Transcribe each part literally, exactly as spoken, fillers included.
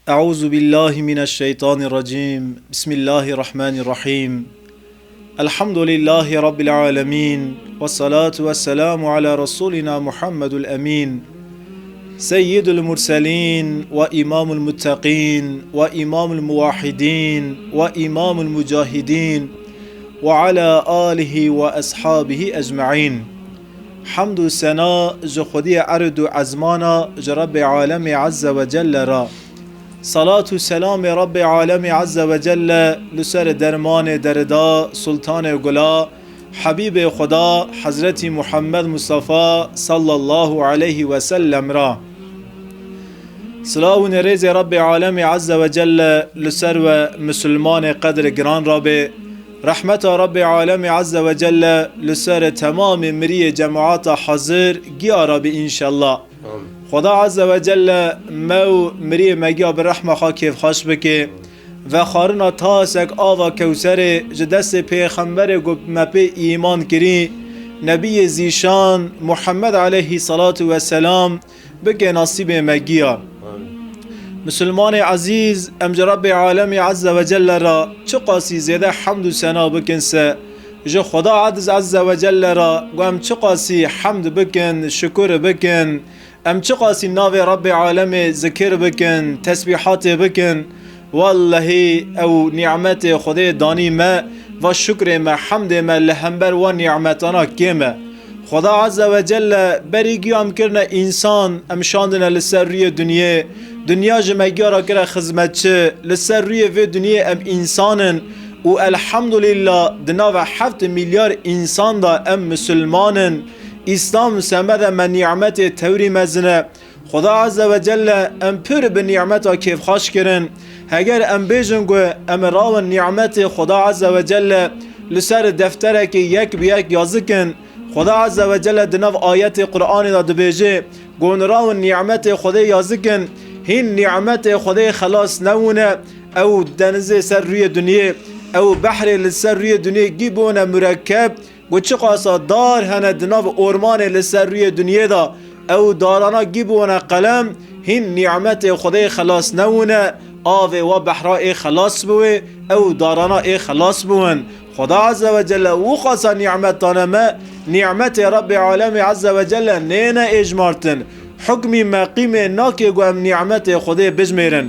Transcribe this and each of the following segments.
أعوذ بالله من الشيطان الرجيم. بسم الله الرحمن الرحيم. الحمد لله رب العالمين، والصلاة والسلام على رسولنا محمد الأمين، سيد المرسلين وإمام المتقين وإمام الموحدين وإمام المجاهدين، وعلى آله وأصحابه أجمعين. Hemd û sena ji Xwediyê erd û ezmana, ji Rebbê Alemê Azze ve Celle re. Salat û selamê Rebbê Alemê Azze ve Celle li ser dermanê derda, sultanê gula, Habîbê Xweda, Hezretî Muhammed Mustafa sallallahu aleyhi ve sellem re. Silav û nêrêzê Rebbê Alemê Azze ve Celle li ser we, misilmanê qedr giran re bê. Rehmeta Rebbê Alemê Azze ve Celle li ser temamê miriyê cemaata hazir giya re bê înşellah. Amin. Xweda Azze ve Celle me û miriyê me giya bi rehma xwe kêfxweş bike. Vexwarina tasek ava Kewserê ji destê pêxemberê ku me pê îman kirî, Nebiyê Zîşan Muhammed aleyhî salatu ve selam, bike nasîbê me giya. Amin. Misilmanê ezîz, em ji Rebbê Alemê Azze ve Celle re çiqasî zêde hemd û sena bikin se, ji Xweda Aziz Azze ve Celle re ku em çiqasî hemd bikin, şukur bikin, em çiqasî navê Rebbê Alemê zikir bikin, tesbîhatê bikin, wellehî ew nîmetê Xwedê danî me, va şukrê me, hemdê me li hember wan nîmetana kêm e. Xweda Azze ve Celle berî giya em kirine însan, em şandine li ser rûyê dinyê. Dinya ji me giya re kire xizmetçi. Li ser rûyê vê dinyê em însan in û elhamdulîllah di nava heft milyar însan de em misilman in. Îslam semede me nîmetê tewrî mezin e. Xweda Azze ve Celle em pir bi nîmeta kêfxweş kirin. Heger em bêjin ku em rawin nîmetê Xweda Azze ve Celle li ser defterekê yek bi yek yazikin, Xweda Azze ve Celle di nav ayetê Qur'anê de dibêje, ku hûn rawin nîmetê Xwedê yazikin, hîn nîmetê Xwedê xelas newûne, ew denizê ser rûyê dinyê, ew behrê li ser rûyê dinyê gî bûne murekkeb, ku çiqasa dar hene di nav ormanê li ser rûyê dinyê de, ew darana gî bûne qelem, hîn nîmetê Xwedê xelas newûne, avê wa behra ê xelas biwê, ew darana ê xelas biwin. Xweda Azze ve Celle û xasa nîmet dane me, nîmetê Rebbê Alemê Azze ve Celle nêne êjmartin. Hukmî me qîmê nake ku em nîmetê Xwedê bijmêrin.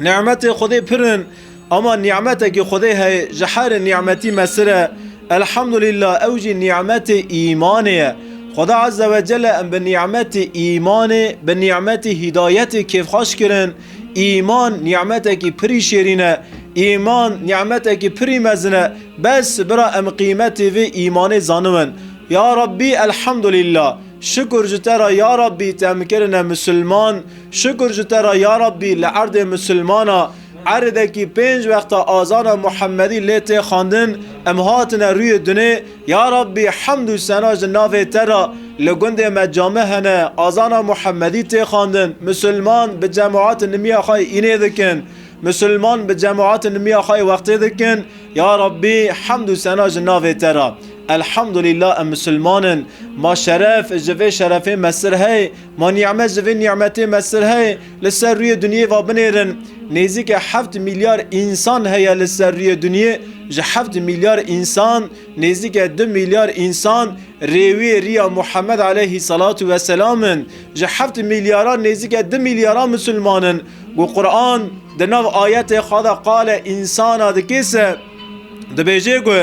Nîmetê Xwedê pir in, ama nîmetekî Xwedê heye, ji her nîmetî mestir e. Elhamdulîllah, ew jî nîmetê îmanê ye. Xweda Azze ve Celle em bi nîmetê îmanê, bi nîmetê hîdayetê kêfxweş kirin. Îman nîmetekî pirî şêrîn e. Îman nîmetekî pirî mezin e. Bes bira em qîmetê vê îmanê zaniwin. Ya Rabbî, elhamdulîllah. Şukur ji te re ya Rabbî te em kirine misilman. Şukur ji te re ya Rabbî li erdê misilmana, erdekî pênc wexta azana Muhemmedî lê tê xwendin, em hatine rûyê dinê. Ya Rabbî, hemd û sena ji navê te re. Li gundê me cami hene, azana Muhemmedî tê xwendin, misilman bi cemaat nimiya xwe înê dikin. Misilman bi cemaat nimiya xwe wextê dikin. Ya Rabbî, hemd û sena ji navê te re. Elhamdulîllah, em misilman in. Ma şeref ji vê şerefê mestir hey, ma nîmet ji vê nîmetê mestir hey, li ser rûyê dinyê va binêrin. Nêzîke heft milyar însan heye li ser rûyê dinyê, ji heft milyar însan, nêzîke du milyar însan rêwiyê riya Muhammed aleyhî salatu ve selam in. Ji heft milyara nêzîke du milyara misilman in. Ku Qur'an di nav ayetê xwe de qale însana dike se, dibêje ku,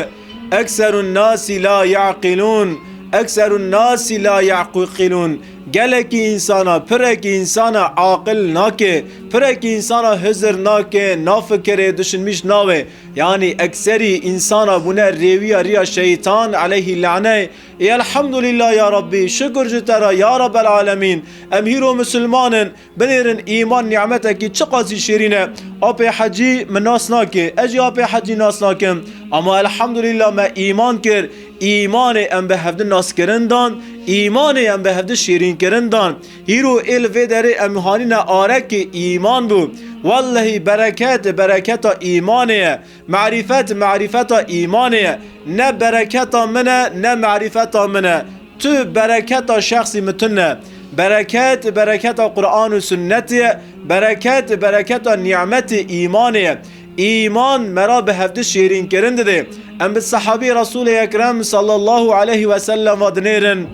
"Ekserun nasi la yaqilûn, ekserun nasi la yaqilûn." Gelekî însana, pirekî însana aqil nake, pirekî însana hizir nake, nafikirê, düşünmîş nabe. Yanî ekserî însana bûne rêwiya riya şeytan aleyhî lane. Ê elhamdulîllah ya Rabbî, şukur ji te re ya Rabbel alemîn. Em hîro misilman in, binêrin îman nîmetekî çiqasî şêrîn e. Apê Hecî min nas nake, ez jî Apê Hecî nas nakim. Ama elhamdulîllah me îman kir. Îmanê em bi hevdi naskirin dan, îmanê em bi hevdi şêrînkirin dan. Hîro ê li vê derê em hanîne arekê îman bû. Wellehî bereket, bereketa îmanê ye. Marîfet, marîfeta îmanê ye. Ne bereketa min e, ne marîfeta min e. Tu bereketa şexsî min tune. Bereket, bereketa Qur'an û sunnetê ye. Bereket, bereketa nîmetê îmanê ye. Îman me ra bi hevdi şêrînkirin dide. Em bi sehabî Resûlê Ekrem sallallahu aleyhi ve sellem ve dinêrin.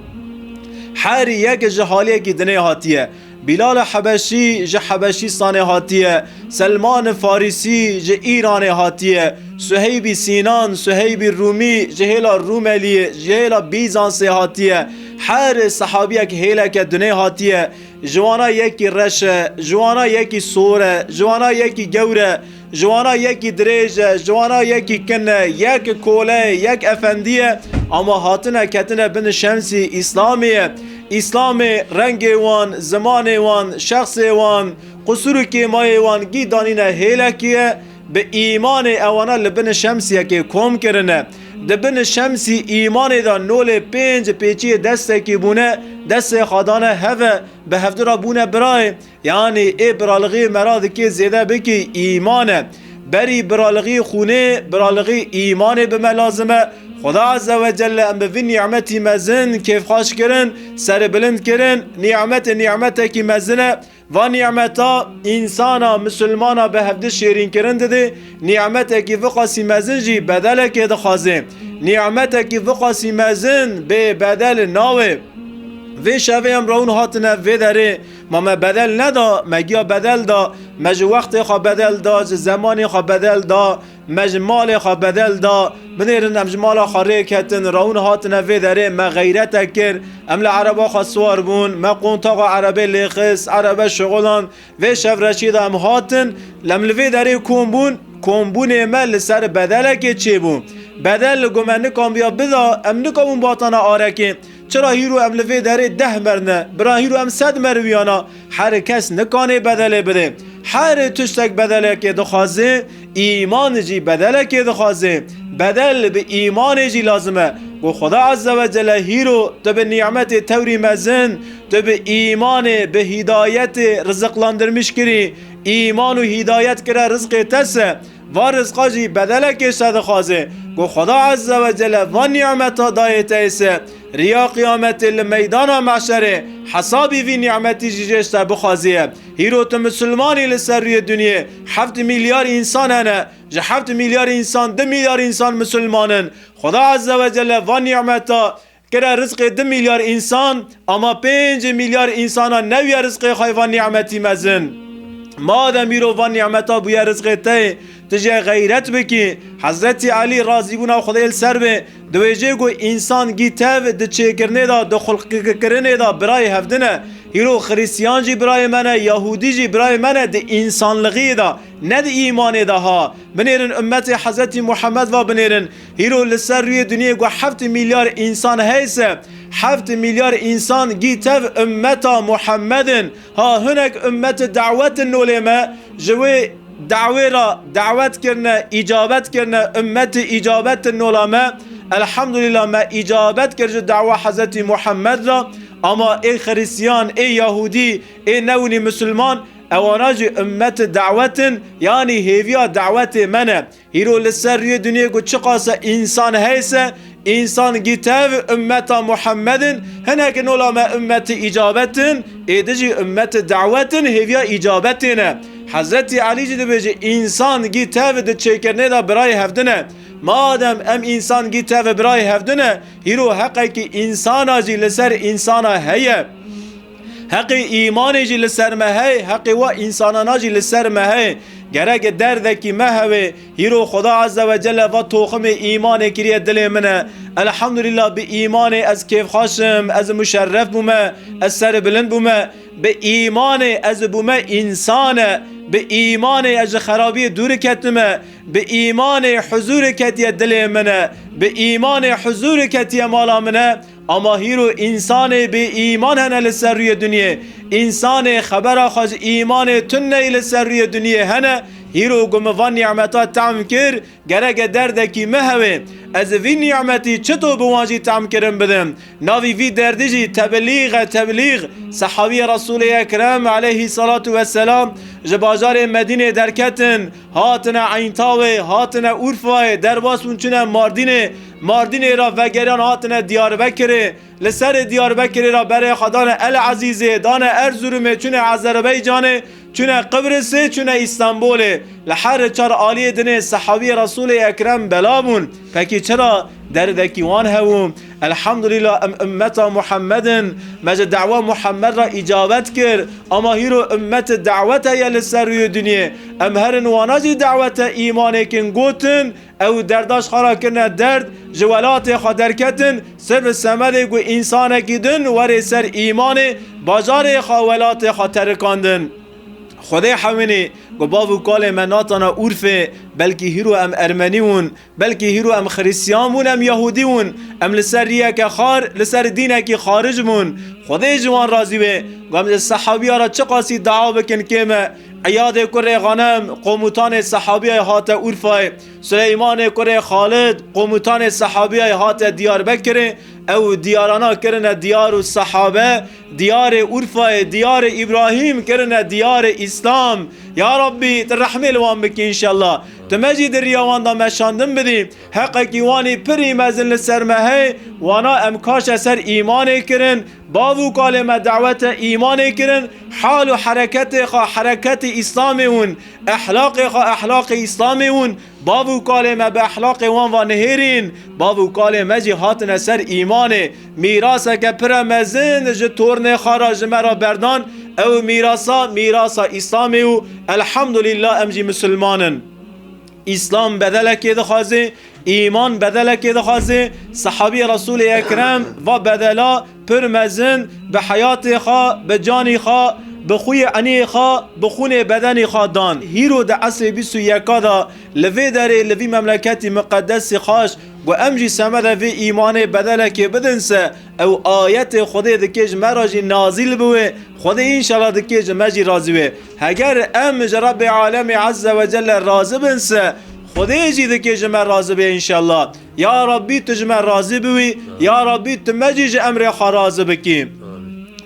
Her yek ji haliyekî dinê hatiye. Bîlal Hebeşî ji Hebeşîstanê hatiye. Selman Farîsî ji Îranê hatiye. Suheybî Sînan, Suheybî Rûmî ji hêla Rûmeliyê, ji hêla Bîzansê hatiye. Her sehabiyek hêleke dinê hatiye. Ji wana yekî reş e, ji wana yekî sor e, ji wana yekî gewr e, ji wana yekî dirêj e, ji wana yekî kin e, yek kole ye, yek efendî ye, ama hatine ketine bin şemsî Îslamê ye. Îslamê rengê wan, zimanê wan, şexsê wan, qusûr û kêmayê wan gî danîne hêlekî ye. Bi îmanê ewana li bin şemsiyekê kom kirine. Di bin şemsî îmanê de nolê pênc pêçiyê destekî bûne, destê xwe dane heve, bi hevdu re bûne birayê. Yanî ê biralixî me ra dikê zêde bikî îman e. Berî biralixî xûnê, biralixî îmanê bi me lazim e. Xweda Azze ve Celle em bi vî nîmetî mezin kêfxweş kirin, serbilind kirin. Nîmetê nîmetekî mezin e. Va nîmeta însana, misilmana bi hevdi şêrînkirin dide, nîmetekî viqasî mezin jî bedelekê dixwaze. Nîmetekî viqasî mezin bê bedel nawe. Vê şevê em rawin hatine vê derê, ma me bedel neda, me giya bedel da, me ji wextê xwe bedel da, ji zemanê xwe bedel da, me ji malê xwe bedel da. Binêrin em ji mala xwe rê ketin, rawin hatine vê derê, me xeyretek kir, em li ereba xwe siwar bûn, me qontaxa erebê lê xist, erebe şixulan, vê şevreşî de em hatin, lem li vê derê kom bûn, kombûnê me li ser bedelekê çêbû. Bedel li go me nikanbiya bida, em nikabûn batana arekê. Çira hîro em li vê derê deh merine, bira hîro em sed meriviyana, her kes nikanê bedelê bide. Her tiştek bedelekê dixwaze, îman jî bedelekê dixwaze. Bedel bi îmanê jî lazim e. Ku Xweda Azze ve Celle hîro tu bi nîmetê tewrî mezin, tu bi îmanê, bi hîdayetê riziqlandirmiş kirî, îman û hîdayet kire rizqê te se. Va rizqa jî bedelekê se dixwaze. Ku Xweda Azze ve Celle va nîmeta dayê te se. Riya qiyametê li meydana mehşerê hesabî vî nîmetî jî jê ji te bixwaziye. Hîro tu misilmanî li ser rûyê dinyê, heft milyar însan hene. Ji heft milyar însan, du milyar însan misilman in. Xweda Azze ve Celle va nîmeta kire rizqê du milyar însan, ama pênc milyar însana newiye rizqê xwe va nîmetî mezin. Madem îro va nîmeta bûye rizqê te, tu jê xeyret bikî. Hezretî Elî razîbûna Xwedê li ser be, dibêje ku însan gî tev di çêkirinê de, di xulqkirinê de birayê hevdin e. Hîro Xiristiyan jî birayê me ne, Yahûdî jî birayê me ne di însanlixiyê de, ne di îmanê de ha. Binêrin ummetê Hezretî Muhammed va binêrin. Hîro li ser rûyê dinyê ku heft milyar însan heyse, heft milyar însan gî tev ummeta Muhammedin. Ha hinek ummeti dawet in nolê me, ji wê dawê re dawet kirine, îcabet kirine, ummeti îcabet in nola me. Elhamdulillah me îcabet kir ji dawa Hezretî Muhammed re. Ama ê Xiristiyan, ê Yahûdî, ê newinî misilman, ewana jî ummeti dawet in, yanî hêviya dawetê me ne. Hîro li ser rûyê dinyê ku çiqase însan heyse, însan gî tev ummeta Muhammed in, hinek nola me ummeti îcabet in, êdi jî ummeti dawet in, hêviya îcabetê ne. Hezretî Elî jî dibêje, însan gî tev di çêkirinê de birayê hevdin e. Madem em însan gî tev birayê hevdin e, hîro heqekî însana jî li ser însana heye. Heqê îmanê jî li ser me hey, heqê wa însanana jî li ser me hey. Gerek derdekî me hewê, hîro Xweda Azze ve Celle va toximê îmanê kiriye dilê min e. Elhamdulillah, bi îmanê ez kêfxweş im, ez muşerref bûme, ez serbilind bûme. Bi îmanê ez bûme însan e. Bi îmanê ez ji xerabiyê dûr ketime. Bi îmanê huzûr ketiye dilê min e. Bi îmanê huzûr ketiye mala min e. Ama hîro însanê bê îman hene li ser rûyê dinyê. Însanê xebera xwe ji îmanê tuneyî li ser rûyê dinyê hene. Hîro ku min van nîmeta tehm kir, gereke derdekî min hewê. Ez vî nîmetî çito bi wan jî tehm kirin bidim? Navî vî derdî jî teblîg e, teblîg. Sehabiyê Resûlê Ekrem aleyhî salatu vesselam ji bajarê Medînê derketin. Hatine Eynîtawê, hatine Urfayê, derbas bûn çûne Mardînê. Mardînê re vegeriyan hatine Diyarbekirê. Li serê Diyarbekirê re berê xwe dane El Ezîzê, dane Erzurumê, çûne Azerbaycanê. Çûne Qibrisê, çûne Îstanbulê. Li her çar aliyê dinê sehabiyê Resûlê Ekrem bela bûn. Pekî çira? Derdekî wan hebû. Elhamdulillah, em ummeta Muhammed in. Me ji dawa Muhammed re îcabet kir. Ama hîro ummet dawet heye li ser rûyê dinyê. Em herin wana jî dawete îmanêkin gotin. Ew derdaş xwe re kirine derd, ji welatê xwe derketin, sirf semedê ku însanekî din werê ser îmanê, bajarê xwe, welatê xwe terikandin. Xwedê hewinî ku bav û kalê me natana Urfê, belkî hîro em Ermenî wûn, belkî hîro em Xiristiyan bûn, em Yahûdî wûn, em li ser riyeke xar, li ser dînekî xaric bûn. Xwedê ji wan razî wê. Ku em ji sehabiya re çiqasî dua bikin kêm e. Îyadê kurê Xanem, komutanê sehabiya hate Urfayê. Suleymanê kurê Xalid, komutanê sehabiyayê hate Diyarbekirê, ew diyarana kirine diyar û sehabe, diyarê Urfayê, diyarê Îbrahîm kirine diyarê Îslam. Ya Rabbî, tu rehmê li wan bikî înşellah. Tu me jî di riya wan de meşandin bidî. Heqekî wanî pirî mezin li ser me hey, wana em kaşe ser îmanê kirin, bav û kalê me dawete îmanê kirin, hal û hereketê xwe hereketê Îslamê hûn, ehlaqê xwe ehlaqê Îslamê hûn, bav û kalê me bi ehlaqê wan va nihêrîn, bav û kalê me jî hatine ser îmanê. Mîraseke pire mezin ji tornê xwe re ji me re berdan, ew mîrasa, mîrasa Îslamê û elhamdulillah em jî misilman in. Îslam bedelekê dixwaze, îman bedelekê dixwaze, sehabiyê Resûlê Ekrem va bedela pir mezin bi heyatê xwe, bi canî xwe, bi xwiyê eniyê xwe, bi xûnê bedenî xwe dan. Hîro di esrê bîst û yeka de li vê derê, li vî memleketî miqedesî xaş, ku em jî semede vê îmanê bedelekê bidin se, ew ayetê Xwedê dikê ji me re jî nazîl biwê, Xwedê înşallah dikê ji me jî razî wê. Heger em ji Rebbê Alemê Azze ve Celle razî bin se, Xwedê jî dikê ji me razî bê înşallah. Ya Rabbî, tu ji me razî biwî, ya Rabbî, tu me jî ji emrê xwe razî bikî.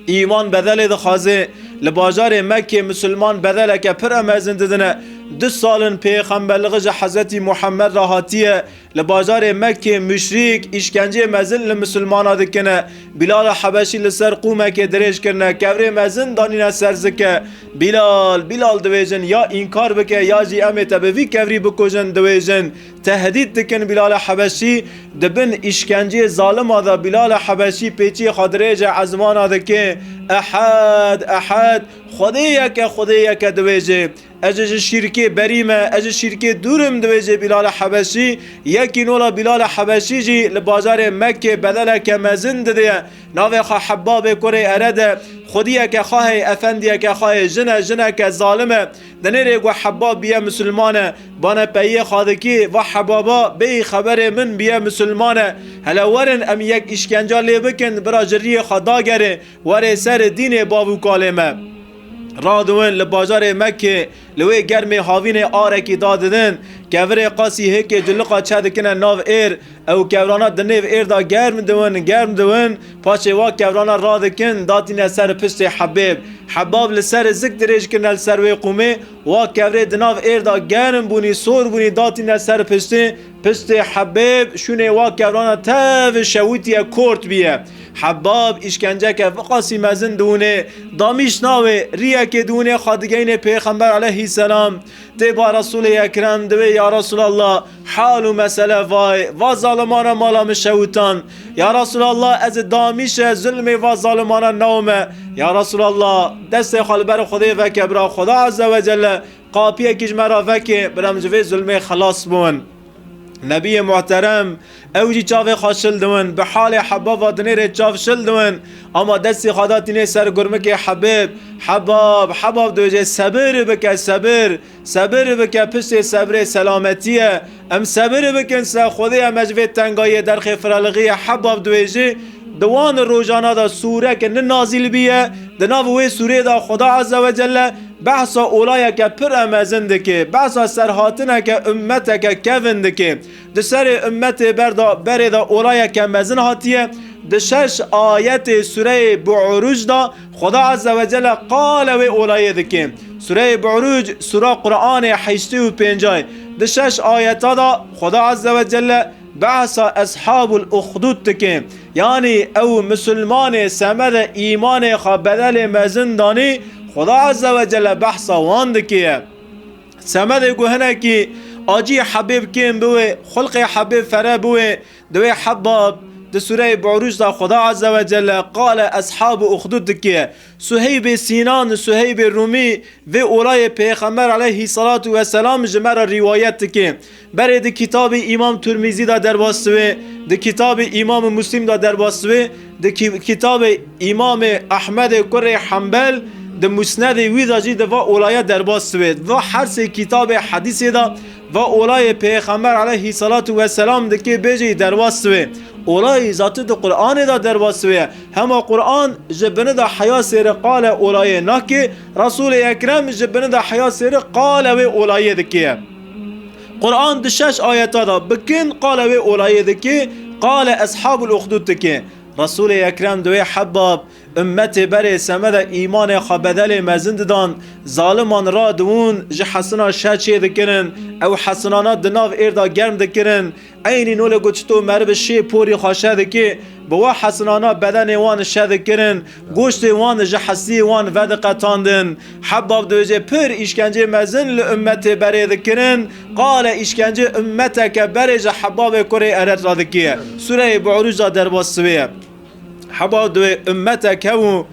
Îman bedelê dixwaze, li bajarê Mekkê misilman bedeleke pir mezin didine. Du sal in pêxemberlixî ji Hezretî Muhammed re hatiye. Li bajarê Mekkê muşrîk îşkenceyê mezin li misilmana dikine. Bîlala Hebeşî li ser qûmekê dirêj kirine, kevrê mezin danîne ser zike. Bîlal, Bîlal, dibêjin, ya înkar bike ya jî em ê te bi vî kevrî bikujin, dibêjin. Tehdît dikin Bîlala Hebeşî, di bin îşkenceyê zalima de Bîlala Hebeşî pêçiyê xwe dirêje, ezmana dike, Ehed, Ehed, Xwedê yek e, Xwedê yek e, dibêje. Ez ji şîrkê berî me, ez ji şîrkê dûr im, dibêje Bîlala Hebeşî. Yekî nola Bîlala Hebeşî jî li bajarê Mekkê bedeleke mezin dideye. Navê xwe Hebbabê kurê Erede, xwediyeke xwe heye, efendiyeke xwe heye, jin e, jineke zalim e. Dinêrê ku Hebbab biye misilman e, bane peyê xwe dikî, va Hebbaba, bêyî xeberê min biye misilman e. Hele werin em yek îşkenca lê bikin, bira ji riyê xwe dagere, were ser dînê bav û kalê me. Radiwin li bajarê Mekkê, li wê germê havînê arekî dadidin, kevirê qasî hêkê ciliqa çedikine nav êr, ew kevrana di nêv êr de germ diwin, germ diwin, paşê wa kevrana radikin, datîne ser piştê Hebêb. Hebab li ser zik dirêj kirine li ser wê qûmê, wa kevrê di nav êr de germ bûnî, sor bûnî, datîne ser piştê, piştê Hebêb, şûnê wa kevrana tev şewitiye, kort biye. Hebab îşkenceke viqasî mezin diwûnê, damîş nawê, riyekê diwûnê xwe digeyînê Pêxember aleyhîselam. Tê ba Resûlê Ekrem, diwê, ya Resûlallah, hal û mesele vay, va zalimana mala min şewitan. Ya Resûlallah, ez damîşe zulmê va zalimana newme. Ya Resûlallah, destê xwe li ber Xwedê veke, bira Xweda Azze ve Celle qapiyekî ji me re veke, bira em ji vê zulmê xelas bûn. Nebiyê muhterem, ew jî çavê xwe şil diwin, bi halê Hebaba dinêrê çav şil diwin, ama destê xwe datînê ser gurmikê Hebêb. Hebab, Hebab dibêje, sebir bike, sebir, sebir bike, piştê sebrê selametî ye. Em sebir bikin se Xwedê em ji vê tengayiyê derxê firelixî ye. Hebab dibêje, di wan rojana de sûreke nû nazîl bîye, di nav wê sûrê de Xweda Azze ve Celle behsa olayeke pir e mezin dike, behsa serhatineke ummeteke kevin dike. Di serê ummetê ber de, berê de olayeke mezin hatiye. Di şeş ayetê sureyê Bu'ruc de Xweda Azze ve Celle qale wê olayê dike. Sureyê Bu'ruc, sura Qur'anê heştê û pêncay. Di şeş ayeta de Xweda Azze ve Celle behsa Eshabul Uxdud dike. Yanî ew misilmanê semede îmanê xwe bedelê mezin danî, Xweda Azze ve Celle behsa wan dike. Semedê ku hinekî acî Hebêb kêm biwê, xulqê Hebêb fere biwê, Divê Hebbab di Sûreyê Bu'ruc de Xweda Azze ve Celle qale eshabu uxdud dike. Suheybê Sînan, Suheybê Rûmî vê olayê Pêxember aleyhî salatu ve selam ji me re rîwayet dike. Berê di kitabê Îmam Tirmîzî de derbas dibe, di kitabê Îmam Muslim de derbas dibe, di ki-, kitabê Îmamê Ehmedê kurê Hembel, di Musnedê wî de jî di va olaya derbas dibe. Di va her sê kitabê hedîsê de va olayê Pêxember aleyhî salatu ve selam dike bêjî derbas dibe. Olayî zati di Qur'anê de derbas dibe. Hema Qur'an ji bini de heya sêri qale olayê nake, Resûlê Ekrem ji bini de heya sêri qale wê olayê dike. Qur'an di şeş ayeta de bikin qale wê olayê dike, qale eshabul uxdud dike. Resûlê Ekrem divê Hebbab, ummetê berê semede îmanê xwe bedelê mezin didan, zaliman radiwûn ji hesina şe çê dikirin, ew hesinana di nav êr de germ dikirin. Eynî nolê ku çito meriv şê porî xwe şe dike, bi wa hesinana bedenê wan şe dikirin, goştê wan ji hesiyê wan vediqetandin. Hebbab dibêje pir îşkencê mezin li ummetê berê dikirin, qale îşkencê ummeteke berê ji Hebbabê kurê Eret re dike. Sûreyê Bu'ruc de derbas dibe. Heba divê ummetek hebû,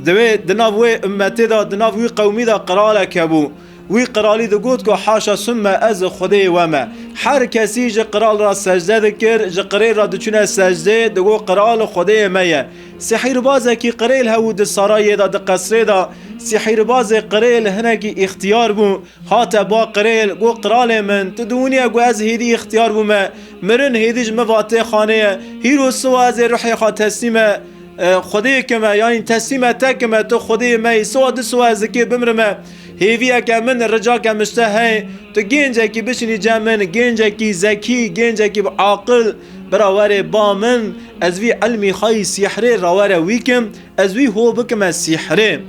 divê di nav wê ummetê de, di nav wî qewmî de qiralek hebû. Wî qiralî digot ku haşa summe ez Xwedê we me. Her kesî ji qiral re secde dikir, ji qirêl re diçûne secdê, digot qiral Xwedê me ye. Sihîrbazekî qirêl hebû di sarayê de, di qesrê de. Sihîrbazê qirêl hinekî îxtiyar bû. Hate ba qirêl, got, "Qiralê min, tu diwiniye ku ez hêdî îxtiyar bûme, mirin hêdî ji min va tê xanê ye. Hîro siwa ez ê ruhê xwe teslîme, e, Xwedê kime, yanî teslîme te kime, tu Xwedê me yî. Siwa du siwa ez dikê bimrime. Hêviyeke min, ricake min ji te heye. Tu gêncekî bişînî cem min, gêncekî zekî, gêncekî bi aqil, bira werê ba min, ez vî ilmî xwe yî sîhrê rawere wî kim." Ez wî ho bikime sîhrê.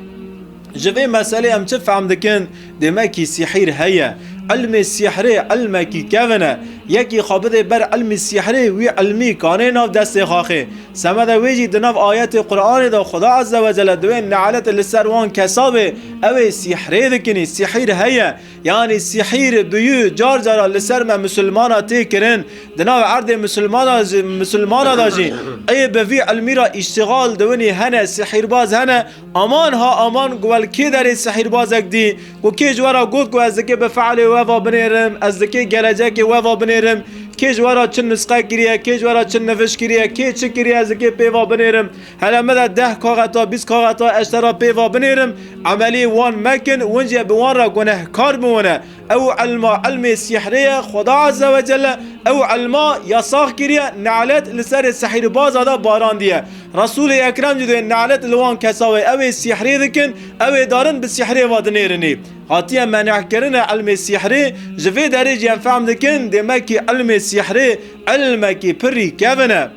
Ji vê meselê em çi fehm dikin? Demekî sîhîr heye. Ilmê sîhrê ilmekî kevin e. Yekî xwe bidê ber ilmî sîhrê, wî ilmî kanê nav destê xaxê. Semede wê jî di nav ayetê Qur'anê de Xuda Azze ve Celle diwê nelet li ser wan kesa bê, ew ê sîhrê dikinî. Sîhîr heye. Yanî sihîr, biyû car cara li ser me misilmana tê kirin. Di nav erdê misilmana jî, misilmana de jî ê bi vî ilmî re îştixal diwinî hene, sihîrbaz hene. Aman ha aman ku wel kê derê sihîrbazek dî, ku kê ji we re got ku ez dikê bi fe'lê we va binêrim, ez dikê gelecekê we va binêrim, kê ji we re çi nisqe kiriye, kê ji we re çi niviş kiriye, kê çi kiriye ez dikê pê va binêrim. Hele min de deh kaxeta, bîst kaxeta ez te re pê va binêrim, emelî wan mekin, win jî bi wan re gunehkar bûne. Ew ilma, ilmê sîhrê ye, Xuda Azze ve Celle ew ilma yasax kiriye, nelet li serê sihîrbaza de barandiye. Resûlê Ekrem jî dê nelet li wan kesa wê, ew ê sîhrê dikin, ew ê darin bi sîhrê ve dinêrinê. Hatiye menehkirine ilmê sîhrê, ji vê derê jî em fehm dikin, demekî ilmê sîhrê ilmekî pirî kevin e.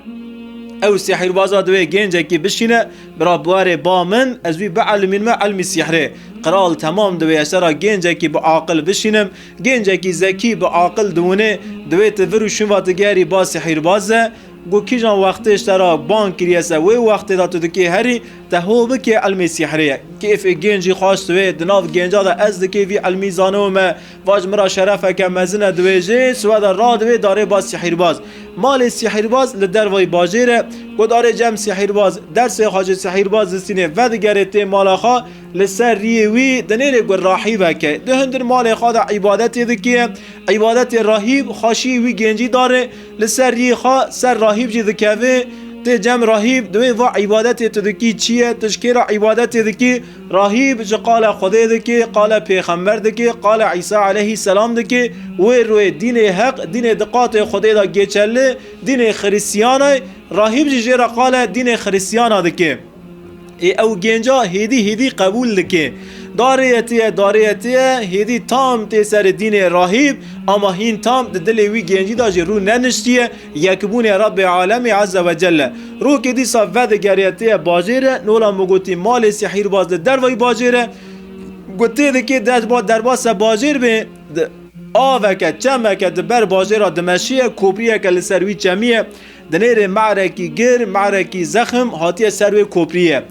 Ew sihîrbaza divê gêncekî bişîne, bira bi warê ba min, ez wî bielimînme ilmî sîhrê. Qral temam divê ez te ra gêncekî bi aqil bişînim, gêncekî zekî bi aqil diwinê, divê tu vir û şûn va tu gerî ba sihîrbaz e, ku kîjan wextê ji te ra bang kiriye se, wê wextê de tu dikê herî, te ho bikê ilmê sîhrê ye. Kêfê gêncî xweş divê, di nav gênca de ez dikê vî ilmî zanibûme, va ji min re şerefeke mezin e, divê jê siwe de radivê darê ba sihîrbaz. Malê sihîrbaz li dervayî bajêr e, ku darê cem sihîrbaz, dersê xwe ji sihîrbaz distînê vedigerê tê mala xwe, li ser riyê wî dinêrê ku rahîbeke. Di hundir malê xwe de îbadetê dikê, îbadetê rahîb xweşî wî gêncî darê, li ser riyê xwe ser rahîb jî dikeve, tê cem rahîb, divê va îbadetê tu dikî çi ye, tu ji kê re îbadetê dikî, Rahîb ji qala Xwedê dike, qala pêxember dike, qala Îsa aleyhî selam dike, wê rûyê dînê heq, dînê di qatê Xwedê de geçerli, dînê Xirîstiyana ye, rahîb jî jê re qala dînê Xirîstiyana dike. Ê ew gênca hêdî hêdî qebûl dike. Darê ye tê ye, darê ye tê ye, hêdî tam tê serê dînê rahîb, ama hîn tam di dilê wî gêncî de jî rû neniştiye, yekbûnê Rebbê Alemê Azze ve Celle. Rokê dîsa vedigeriye tê ye bajêr e, nola min gotî malê sihîrbaz li dervayî bajêr e. Got tê dikê derba-, derbasa bajêr bê, di-, aveke, çemeke di ber bajêra dimeşiye, kopriyeke li ser wî çemiye. Dinêrê me'rekî gir, me'rekî zexm hatiye ser wê kopriye.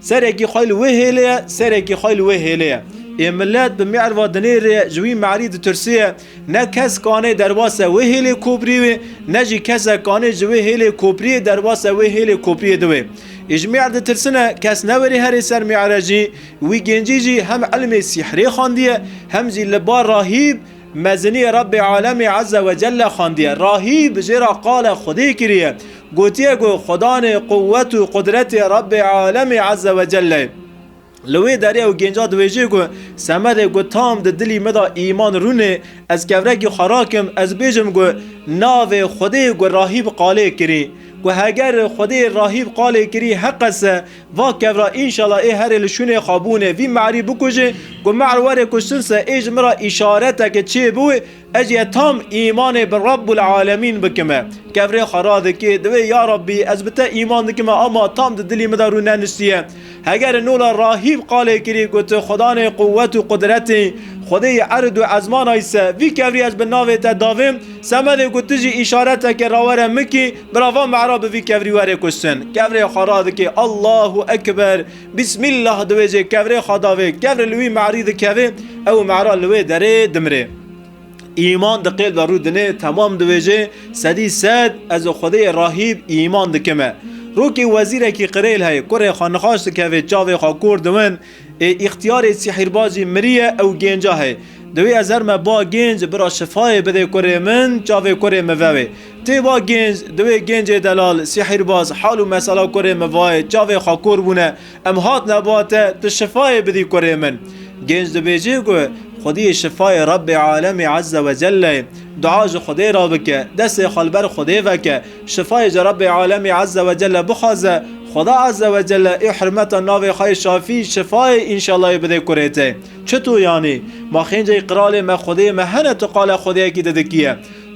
Serekî xwe li wê hêlê ye, serekî xwe li wê hêlê ye. Ê milet bi mi'rva dinêre, ji wî mi'rî ditirsiye. Ne kes kanê derbase wê hêlê koprî wê, ne jî kese kanê ji wê hêlê kopriyê derbase wê hêlê kopriyê diwê. Ê ji mi'r ditirsine, kes newerê herê ser mi're jî. Wî gencî jî hem ilmê sîhrê xandiye, hem jî li ba rahîb meziniyê Rabbê Alemê Azze ve Celle xandiye. Rahîb jê re qala Xwedê kiriye. Gotiye ku Xwedanê quwwet û qudretê Rabbê Alemê Azze ve Celle. Li wê derê ew genca dibêje ku semedê ku tam di dilî min de îman rûnê, ez kevrekî xwe rakim, ez bêjim ku navê Xwedê ku rahîb qalê kirî. Ku heger Xwedê rahîb qalê kirî heqese, va kevra înşala ê herê li şûnê xwe bûnê vî me'rî bikujê, ku me'r were kuştin se ê ji min re îşareteke çê biwê, ez yê tam îmanê bi Rabbul Alemîn bikime. Kevrê xwe radikê, diwê ya Rabbî, ez bi te îman dikime, ama tam di dilî min de rû neniştiye. Heger nola rahîb qalê kirî, gotu Xwedanê quwwet û qudretê, Xwedê yê erd û ezmanay se, vî kevrî ez bi navê te davêm, semedê ku tu jî îşareteke rawere min kî, bira va me'ra bi vî kevrî were kuştin. Kevrê xwe radikê, Allahu Ekber, Bismillah diwêjê, kevrê xwe davê, kevr li wî me'rî dikevê, ew me'ra li wê derê dimrê. Îman di qêl de rû dinê, temam diwêjê, sedî sed ez û Xwedê rahîb îman dikime. Rokê wezîrekî qirêl heye, kurê xwe nixaş dikevê, çavê xwe kor diwin, ê îxtiyarê sihîrbazî miriye, ew gênca heye. Divê ez herme ba gênc, bira şifayê bidê kurê min, çavê kurê min vewê. Tê ba gênc, divê gêncê delal, sihîrbaz, hal û mesela kurê min vayê, çavê xwe kor bûne, em hatine ba te, tu şifayê bidî kurê min. Gênc dibêje ku Xwediyê şifayê Rabbê Alemê Azze ve Celle, dua ji Xwedê re bike, destê xwe li ber Xwedê veke, şifayê ji Rabbê Alemê Azze ve Celle bixwaze, Xweda Azze ve Celle ê hurmeta navê xwe yê şafî şifayê înşallah yê bidê kurê te. Çito yanî? Ma xênceyî qiralê me, Xwedê me hene tu qala Xwediyekî didikiye.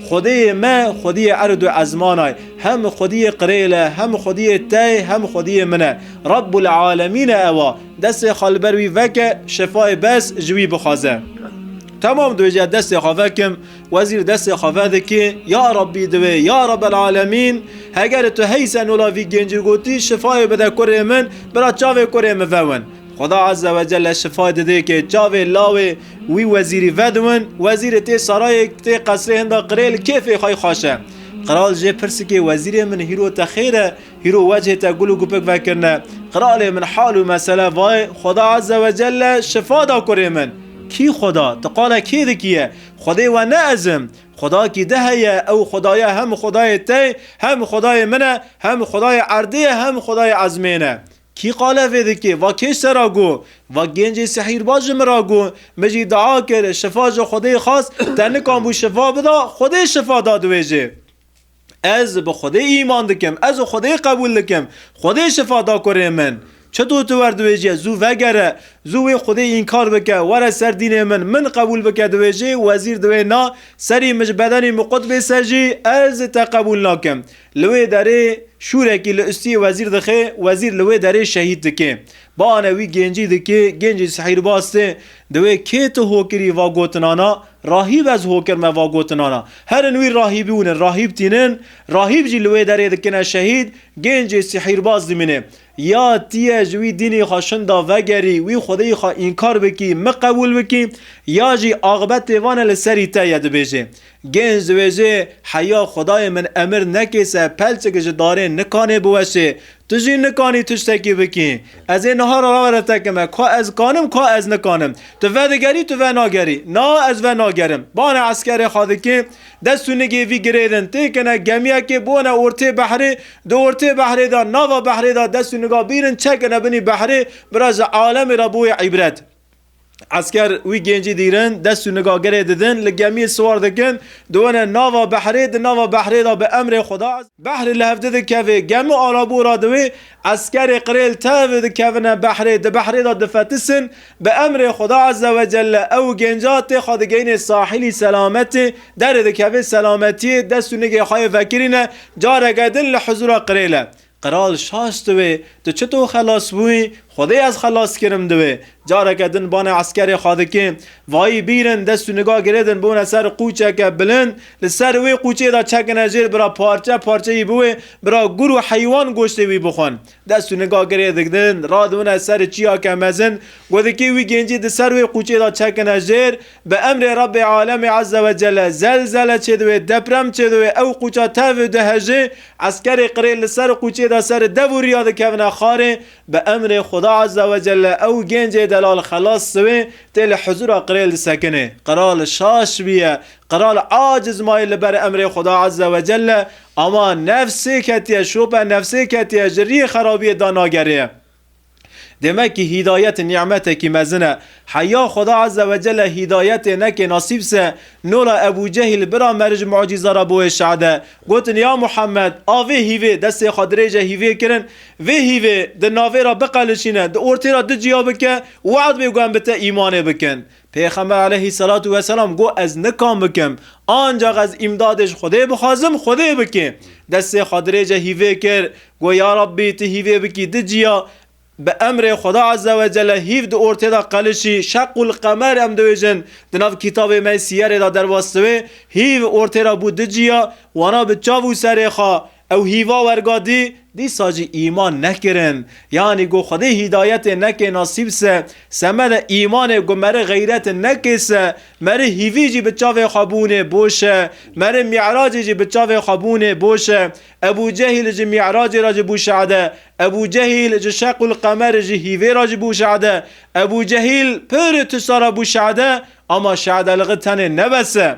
Xwedêyê me, Xwediyê erd û ezmanay, hem Xwediyê qirêl e, hem Xwediyê te ye, hem Xwediyê min e. Rabbul Alemîn e ewa. Destê xwe li ber wî veke, şifayê bes ji wî bixwaze. Temam dibêje, destê xwe vekim, wezîr destê xwe vedikê, ya Rabbî divê, ya Rabbel Alemîn, heger tu heyse nola vî gencî gotî, şifayê bide kurê min, bira çavê kurê min vewin. Xweda Azze ve Celle şifa didê ke çavê lawê wî wezîrî vediwin, wezîrê tê sarayê, tê qesrê hinda qirêl kêfê xwe xweş e. Qral jê pirsikê, wezîrê min, hîro te xêr e, hîro wechê te gul û gupik vekirine. Qralê min, hal û mesele vayê, Xweda Azze ve Celle şifa da kurê min. Kî Xweda? Tu qala kê dikiye? Xwedê we ne ez im. Xwedakî di heye, ew Xwedaya hem Xwedayê te, hem Xwedayê min e, hem Xwedayê erdê ye, hem Xwedayê ezmên e. Kî qale vê dikê? Va kê ji te ra got? Va gencê sihîrbaz ji min ra got. Min jî dua kir, şifa ji Xwedê xwest, te nikan bû şifa bida, Xwedê şifa da, dibêje. Ez bi Xwedê îman dikim, ez Xwedê qebûl dikim. Xwedê şifa da kurê min. Çito tu wer dibêje, zû vegere, zû wê Xwedê înkar bike, were ser dînê min, min qebûl bike, dibêje, wezîr dibê na, serî min ji bedenî min qut bê se jî, ez te qebûl nakim. Li wê derê şûrekî li ustiyê wezîr dixe, wezîr li wê derê şehîd dike. Bane wî gencî dike, gencî sihîrbaz tê, diwê kê tu hokirî va gotinana, rahîb ez hokirme va gotinana. Herin wî rahîbî winin, rahîb tînin, rahîb jî li wê derê dikine şehîd, gencê sihîrbaz dimîne. Ya tiye ji wî dînê xwe şinda vegerî, wî Xwedeyî xwe înkar bikî, min qebûl bikî, ya jî axbetê vane li serî te ye, dibêje. Genc dibêje, heya Xwedayê min emir nekê se pelçik ji darê nikanê biweşê, tu jî nikanî tiştekî bikî. Ez ê niha re rawere te kime, ka ez kanim, ka ez nikanim. Tu vedigerî, tu venagerî. Na, ez venagerim. Bane eskerê xwe dikê, dest û nigê vî girêdin, têkine gemiyekê, bone ortê behrê, di ortê behrê de, nava behrê de dest û niga bîrin, çekine binî behrê, bira ji alemê re bûye îbret. Esker wî gencî dîrin, dest û niga girê didin, li gemiyê siwar dikin, diwine nava behrê, di nava behrê de bi emrê Xweda, behrê li hevdi dikeve, gemi alabora diwê, eskerê qirêl tev dikevine behrê, di behrê de difetisin, bi emrê Xweda Azze ve Celle ew genca tê xwe digeyînê sahilî selametê, derê dikeve selametiyê, dest û nigê xwe yê vekirîne, careke din li huzura qirêl e. Qral şaş diwê, tu çito xelas bûyî? Xwedê ez xelas kirim diwê. Careke din bane eskerê xwe dike. Vayî bîrin, dest û niga girêdin bûne ser qûçeke bilind. Li ser wê qûçê de çekine jêr, bira parçe parçeyî biwê, bira gur û heywan goştê wî bixwin. Dest û niga girê dikdin, radibûne ser çiyake mezin. Go dikê wî gencî di ser wê qûçê de çekine jêr. Bi emrê Rebbê Alemê Azze ve Celle zelzele çêdiwê, deprem çêdiwê, ew qûça tev dihejê, eskerê qirê li ser qûçê de ser dev û riya dikevine xarê. Bi emrê Xuda Azze ve Celle ew gencê delal xelas diwê, tê li huzura qirêl disekine. Qral şaş biye, qral aciz maye li ber emrê Xuda Azze ve Celle, ama nefsê ketiye, şope nefsê ketiye, ji riyê xerabiyê da nageriye. Demek ki hidayet nîmetekî mezin e. Heya Xuda Azze ve Celle hidayetê neke nasîb se, nola Ebu Cehil bira meric muciza ra bo wê şade. Gotin, ya Muhammed, a vê hîvê, destê xwe dirêje hîvê kirin, vê hîvê di navê ra biqelişîne, di ortê ra du ciya bike, we'd bê ku em bi te îmanê bikin. Pêxember aleyhisselatu vesselam got, ez nikam bikim, ancaq ez îmdadê ji Xwedê bixwazim, Xwedê bike. Destê xwe dirêje hîvê kir, got, ya Rabbî, tu hîvê bikî du ciya, bi emrê Xweda Azze ve Celle hîv di ortê de qelişî, şeq û qemer em dibêjin, di nav kitabê me Siyerê de derbas dibê, hîv ortê de bû du ciya, wana bi çav û serê xwe ew hîva werga dî, dîsa jî îman nekirin. Yanî go Xwedê hîdayetê neke nasîb se, semede îmanê go meri xeyret neke se, meri hîvî jî bi çavê xwe bûnê boş e, meri mî'racê jî bi çavê xwe bûnê boş e. Ebû Cehîl ji mî'racê re jî bû şade. Ebû Cehîl ji şeq û qemer ji hîvê re jî bû şade. Ebû Cehîl pir tişta re bû şade, ama şadelixî tenê nebes e.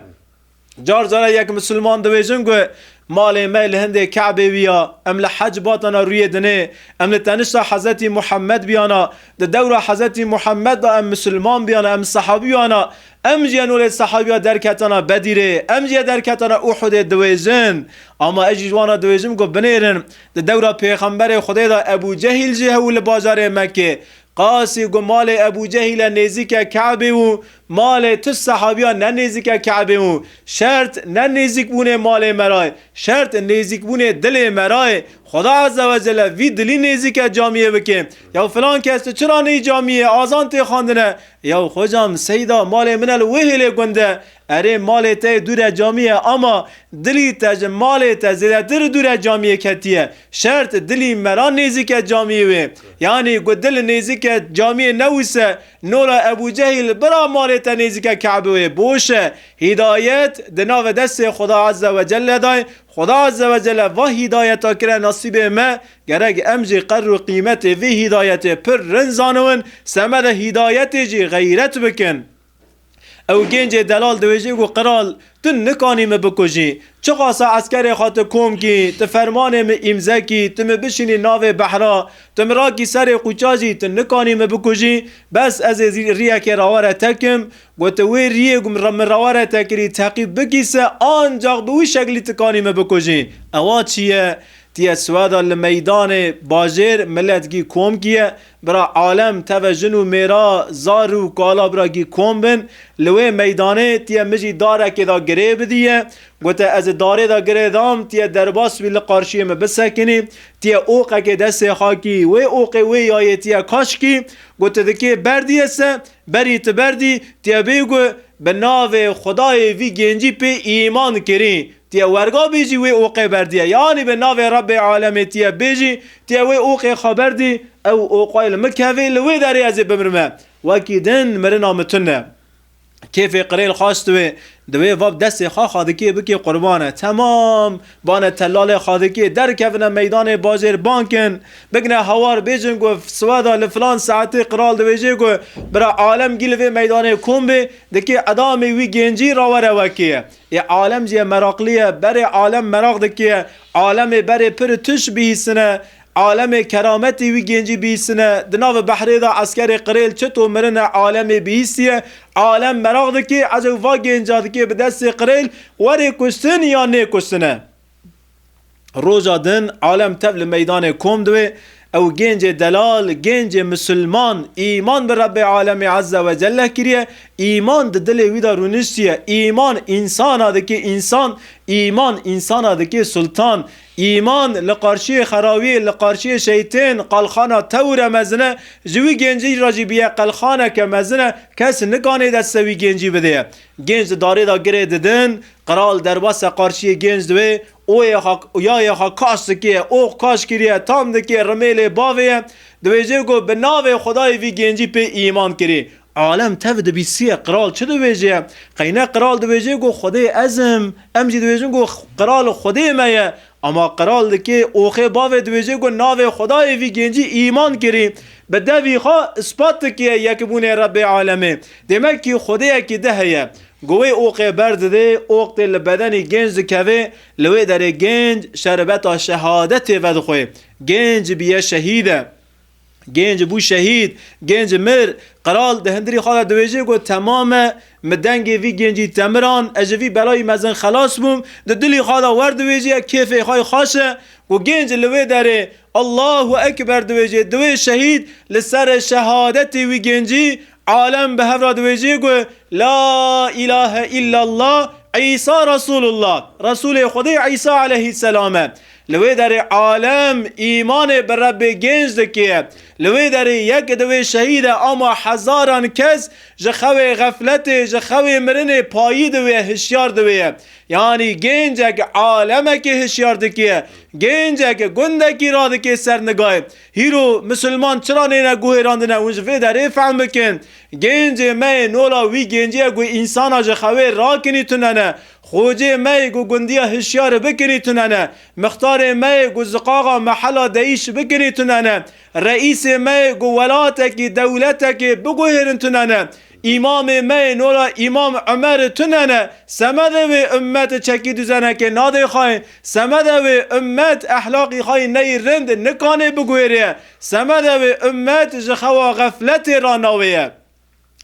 Car cara yek misilman dibêjin ku malê me li hindê Ke'bê wî ya, em li hec batana rûyê dinê, em li tenişta Hezretî Muhammed biyana, di dewra Hezretî Muhammed de em misilman biyana, em sehabî biyana, em jî yên olê sehabî ya derketana Bedîrê, em jî yê derketana Uhudê dibêjin. Ama ez jî ji wana dibêjim ku binêrin, di dewra Pêxemberê Xwedê de Ebû Cehîl jî hebû li bajarê Mekkê. Qasî ku malê Ebû Cehîle nêzîke Ke'bê û malê tu sehabiya ne nêzîke Ke'bê û şert ne nêzîkbûnê malê me ra ye, şert nêzîkbûnê dilê me ra ye. Xweda Azze ve Celle vî dilî nêzîke camiyê bike. Ya filan kes, tu çira neyî camiyê, azan tê xwendine? Ya xocam, seyda, malê min e li wê hêlê gund e. Erê, malê te yê dûre camî ye, ama dilî te ji malê te zêdetir dûre camiyê ketiye. Şert dilî me ra nêzîke camiyê wê. Yanî ku dil nêzîke camiyê newise, nola Ebû Cehîl bira malê te nêzîke Ke'bê wê. Boş e. Hîdayet di navê destê Xuda Azze ve Celle de ye. Xuda Azze ve Celle va hîdayeta kire nasîbê me. Gerek em jî qedr û qîmetê vê hîdayetê pir rind zaniwin, semede hîdayetê jî xeyret bikin. Ew gencê delal dibêje ku, qral, tu nikanî min bikujî. Çiqasa eskerê xwe tu kom kî, tu fermanê min îmze kî, tu min bişînî navê behra, tu min rakî serê qûça jî, tu nikanî min bikujî. Bes ez ê zî-, riyekê rawere te kim. Got, tu wê riyê ku min ra-, min rawere te kirî teqîb bikî se, ancaq bi wî şeklî tu kanî min bikujî. Ewa çi ye? Tiye siweda li meydanê bajêr milet gî kom kiye, bira alem teve jin û mêra, zar û kala bira gî kom bin, li wê meydanê tiye min jî darekê de girê bidiye, gote ez ê darê de girê dam, tiye derbas bî li qarşiyê min bisekinî, tiye oqekê destê xakî, wê oqê wê yayê tiye kaşkî, gote dikê berdiye se, berî ti berdî, tiye bêgu bi navê Xwedayê vî gencî pê îman kirî. Tiye werga bêjî wê oqê berdiye. Yanî bi navê Rebbê alemê tiye bêjî, tiye wê oqê xwe berdî, ew oqayê li min kevê, li wê derê ez ê bimirime. Wekî din mirina min tune. Kêfê qirêl xaş diwê, diwê vav destê xwe xwe dikê bikê qurbane. Temam, bane tellalê xwe dikê, derkevine meydanê bajêr bankin, bigine hawar bêjin ku siweda li filan saetê qral dibêjê ku bira alem gî li vê meydanê kom bê, dikê edamê wî gencî rawere wekê. Ê alem jî ye meraqlî ye, berê alem meraq dike, alemê berê pir tişt bihîsine, alemê kerametê wî gencî bihîsine, di nav behrê de eskerê qirêl çito mirine alemê bihîstiye, alem meraq dike, ecew va genca dike bi destê qirêl werê kuştin ya nêkuştine. Roja din alem tev li meydanê kom diwê, Ew gencê delal, gencê misilman, îman bi Rebbê Alemê Azze ve Celle kiriye, îman di dilê wî de rûniştiye. Îman însana dike însan, îman însana dike sultan. Îman li qarşiyê xerawiyê, li qarşiyê şeytên qalxana tewr e mezin e, ji wî gencî re jî biye qelxaneke mezin e, kes nikanê destê wî gencî bidê. Genc di darê de girê didin, qral derbase qarşiyê genc diwê, oyê xwe, yayê xwe kaş dike, ox kaş kiriye, tam dike, rimêlê bavê ye. Dibêje ku bi navê Xwedayê vî gencî pê îman kirî. Alem tev dibîsiye, qral çi dibêje? Qeyne qral dibêje ku Xwedê ez im, em jî dibêjin ku qral Xwedê me ye. Ama qral dike oxê bavê dibêje ku navê Xwedayê vî gencî îman kirî. Bi devî xwe ispat dikiye yekbûnê Rebbê Alemê. Demek kî Xwedêyekî di heye. Ku wê oqê berdidê, oq tê li bedenî genc dikeve, li wê derê genc şerbeta şehadetê vedixwe. Genc biye şehîd e. Genc bû şehîd, genc mir. Qral di hundirî xwe de dibêje ku temam e, min dengê vî gencî te miran, ez ji vî belayî mezin xelas bûm, di dilî xwe de wer dibêje, kêfê xwe yê xweş e. Ku genc li wê derê Allahu Ekber dibêje, diwê şehîd li ser şehadetê wî gencî alem bi hev re dibêje ku La ilahe illallah, Îsa Resulullah, Resulê Xwedê Îsa aleyhisselam e. Li wê derê alem îmanê bi Rebbê genc dike. Li wê derê yek diwê şehîd e, ama hezaran kes ji xewê xefletê, ji xewê mirinê payî diwê, hişyar diwê. Yanî gencek alemekê hişyar dike, gencek gundekî radike ser nigayê. Hîro misilman çira nêne guhêrandine, hûn ji vê derê fehm bikin. Gencê me yê nola wî genciye ku însana ji xewê rakinî tunene. Xocê me yê ku gundiya hişyarê bikinî tunene. Mixtarê me yê ku ziqaxa mehela deyîş bikinî tunene. Reîsê me yê ku welatekî, dewletekê biguhêrin tunene. Îmamê me yê nola Îmam Omer tunene, semedê wê ummet çekî duzenekê nadê xayê, semedê wê ummet ehlaqî xayê neyî rind nikanê biguhêrê, semedê wê ummet ji xewa xefletê ranawêye.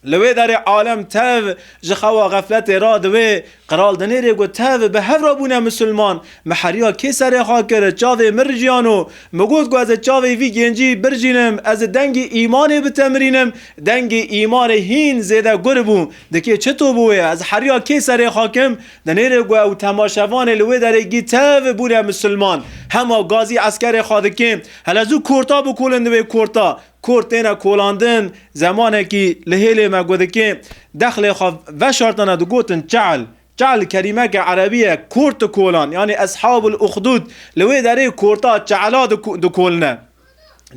Li wê derê alem tev ji xewa xefletê radiwê, qral dinêrê ku tev bi hev re bûne misilman, Me heriya kê serê xwe kir, çavê min rijiyano. Min got ku ez ê çavê vî gencî birijînim, ez ê dengê îmanê bitemirînim. Dengê îmanê hîn zêde gur bû. Dikê çito bû wê? Ez heriya kê serê xwe kim? Dinêrê ku ew temaşevanê li wê derê gî tev bûne misilman. Hema gazî eskerê xwe dike. Hele zû korta bikolin di wê korta. Kort têne kolandin, zemanekî li hêlê me gudikê dexlê xwe veşartana digotin çehl. Çehl kerîmeke erebî ye, kort dikolan, yanî eshabul uxdud, li wê derê korta çehla diku-, dikoline.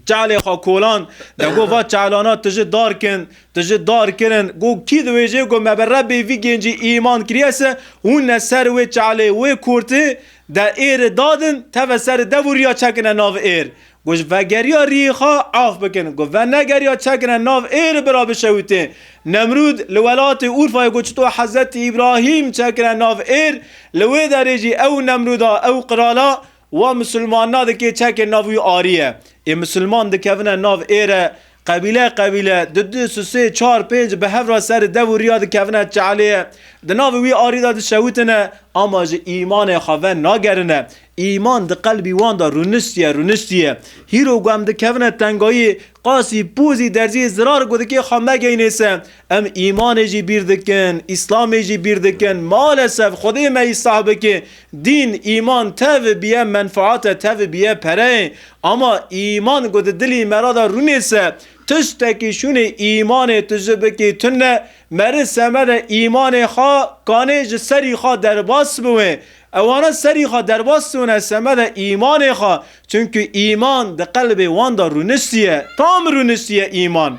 Çehlê xwe kolan, de got va çehlana tu ji dar kin, tu ji dar kirin. Got kî dibêje got me bi Rebbê vî gencî îman kiriye se, hûn ne ser wê çehlê, wê kortê de êri dadin, teve ser dev û riya çekine nav êr. Got ji vegeriya riyê xwe af bikin. Got venegeriya çekine nav êr bira bişewitê. Nemrûd li welatê Urfayê got çito Hezretî Îbrahîm çekine nav êr, li wê derê jî ew Nemrûda, ew qirala wa misilmana dikê çekê nav wî arî ye. Ê misilman dikevine nav êr e, qebîle qebîle, du du, sê sê, çar pênc bi hev re ser dev û riya dikevine çelê ye. Di nav wî arî de dişewitine, ama ji îmanê xwe venagerine. Îman di qelbî wan de rûniştiye, rûniştiye. Hîro ku em dikevine tengayî, qasî, pûzî, derzî, zirar ku dikê xwe megeynê se. Em îmanê jî bîr dikin, îslamê jî bîr dikin. Maalesef Xwedê me îslah bike. Dîn, îman tev biye menfaat e, tev biye pereyê. Ama îman ku di dilî me re de rûnê se, tiştekî şûnê îmanê tu ji bikî tune, meri semede îmanê xwe kanê ji serî xwe derbas biwê. Ewana serî xwe derbas dibûne semede îmanê xwe. Çunkî îman di qelbê wan de rûniştiye. Tam rûniştiye îman.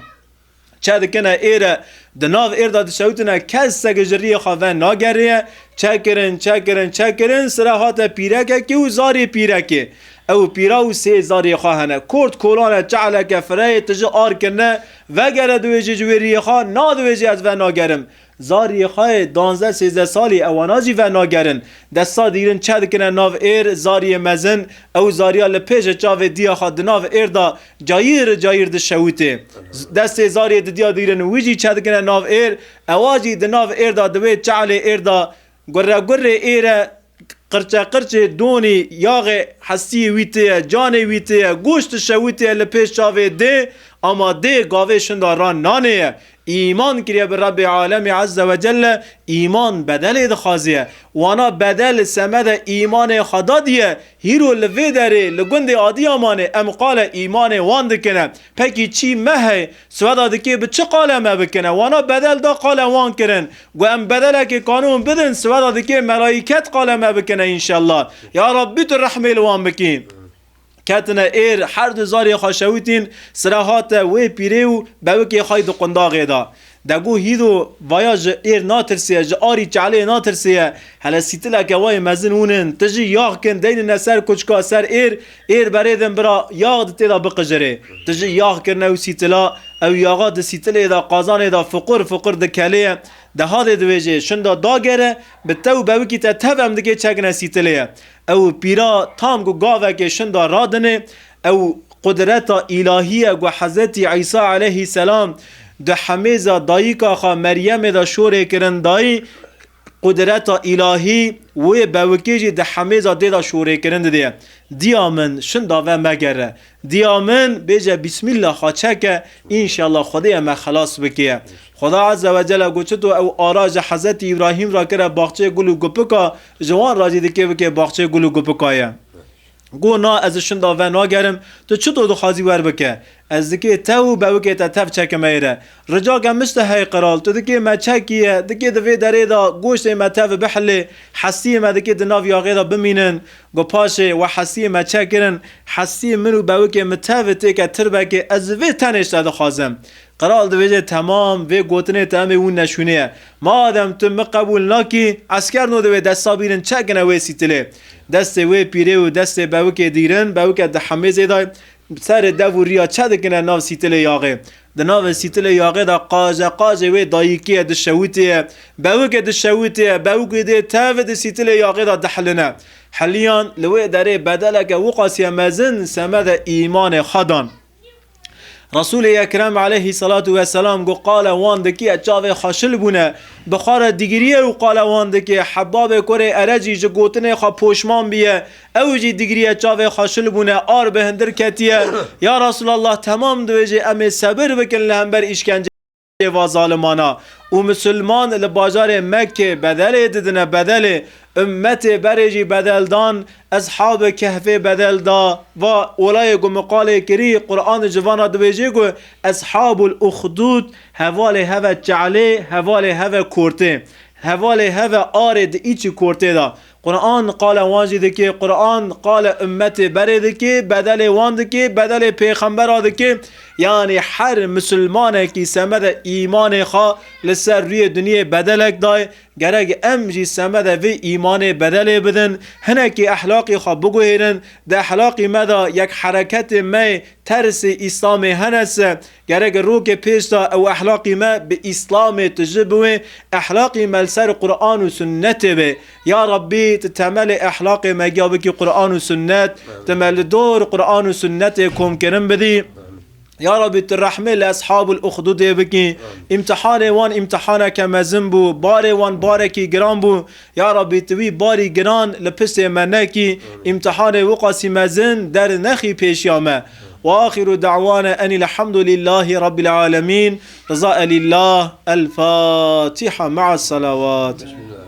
Çe dikine êre, di nav êr de dişewitine, kesek ji riyê xwe venageriye. Çe kirin, çe kirin, çe kirin, sire hate pîrekekê û zarê pîrekê. Ew pîra û sê zarê xwe hene. Kort kolane çehleke fireyê tu ji ar kirine, vegere dibêje ji wê riyê xwe, na dibêje ez venagerim. Zariyê xwe yê danzdeh sêzdeh salî ewana jî venagerin. Desta dîrin çe dikine nav êr, zariyê mezin, ew zariya li pêşê çavê diya xwe di nav êr de cayir cayir dişewitê. Z-, destê zariyê didiya dîrin wî jî çe dikine nav êr, ewa jî di nav êr de di wê çehlê êr de gurre gurrê êr e, Qirçe qirçê donî yaxê hestiyê wî tê ye, canê wî tê ye, goşt dişewitê ye li pêş çavê dê, ama dê gavê şinda ra nanê ye. Îman kiriye bi Rebbê Alemê Azze ve Celle, îman bedelê dixwaziye. Wana bedel semede îmanê xwe dadiye, hîro li vê derê li gundê Adiyamanê em qale îmanê wan dikine. Pekî çî me hey, Sweda dikê bi çi qale me bikine? Wana bedel da qale wan kirin. Gu em bedelekê kanûn bidin, sweda dikê melayîket qale me bikine înşellah. Ya Rabbî tu rehmê li wan bikî. Ketine êr, her du zarê xwe şewitîn, sira hate wê pîrê û bewikê xwe di qundaxê da. De got hîdo vaya ji êr natirsiye, ji arî çelê natirsiye. Hele sîtileke wayê mezin hûnin, tu jî yax kin, deynine ser kuçka, ser êr, êr berê din bira, yax di tê de biqijirê. Tu jî yax kirine ew sîtila, ew yaxa di sîtilê de, qazanê de fiqur fiqur dikelê ye. De hadê divêjê, şinda dagere, bi te û bewikî te tev em dikê çekine sîtilê ye. Ew pîra tam ku gavekê şinda radinê, ew qudreta îlahî ye ku Hezretî Îsa aleyhîselam di hemêza dayika xwe Meryemê de şorê kirin dayî, qudreta îlahî wê bewikê jî di hemêza dê de şorêkirin didê. Diya min, şinda ve megere. Diya min, bêje bîsmîllah xwe çeke, înşallah Xwedê ye me xelas bike. Xweda Azze ve Celle got çito ew ara ji Hezretî Îbrahîm re kire baxçeyê gul û gupika, ji wan re jî dikê bike baxçeyê gul û gupika ye. Got na, ez ji şinda ve nagerim, tu çito dixwazî wer bike? Ez dikê te û bewikê te tev çekime êre. Ricake min ji te hey qral, tu dikê me çekî ye, dikê di vê derê de goştê me tev bihilê, hestiyê me dikê di nav yaxê de bimînin. Got paşê we hestiyê me çekirin, hestiyê min û bewikê min tev têke tirbekê, ez vê tenê ji te dixwazim. Qral divêje temam, vê gotinê te em ê wû neşûnê ye. Madem tu min qebûl nakî, eskerno divê desta bînin çekine wê sîtilê. Destê wê pîrê û destê bewikê dîrin, bewike di hemêzê de serê dev û riya çe dikine nav sîtilê yaxê. Di navê sîtilê yaxê de qaje qajê wê dayikê ye dişewitê ye. Bewike dişewitê ye, bewikê dê tev di sîtilê yaxê de dihiline. Heliyan li wê derê bedeleke wiqasiye mezin semede îmanê xwe dan. Resûlê Ekrem aleyhî selatu weselam got qale wan dikiye çavê xwe şil bûne, bi xwe re digiriye û qale wan dike, Hebbabê kurê Erecî ji gotinê xwe poşman biye, ew jî digiriye çavê xwe şil bûne, ar bi hindir ketiye. Ya Resûlallah, temam divêjê em ê sebir bikin li hember îşkenceyê va zalimana. Û misilman li bajarê Mekkê bedelê didine bedelê, ummetê berê jî bedel dan, Eshabê Kehfê bedel da, va olayê ku min qalê kirî, Quran ji van re dibêjê ku Eshabul Uxdud, hevalê heve çelê, hevalê heve kortê, hevalê heve arê di îçî kortê de. Quran qale wan jî dikê, Quran qale ummetê berê dikê, bedelê wan dikê, bedelê pêxembera dikê. Yanî her misilmanekî semede îmanê xwe li ser rûyê dinyê bedelek dayê. Gerek em jî semede vê îmanê bedelê bidin, hinekî ehlaqî xwe biguhêrin, di ehlaqî me de yek hereketê me yê tersê Îslamê hene se, gerek rokê pêş de ew ehlaqî me bi Îslamê tije biwê, ehlaqî me li ser Quran û Sunnetê be. Ya Rabbî, tu temelê ehlaqê me giya bikî Quran û Sunnet, tu me li dor Quran û Sunnetê komkirin bidî. Ya Rabbî, tu rehmê li Eshabul Uxdudê bikî. Amîn. Îmtihanê wan îmtihaneke mezin bû, barê wan barekî giran bû. Ya Rabbî, tu wî barî giran li piştê me nekî. Amîn. Îmtihanê wiqasî mezin dernexî pêşiya me. Amîn. Ve axiru da'wana enîl hemdulîllahî rabbil alemîn. Riza elîllah. El Fatiha. Me'as salawat. Bismillah.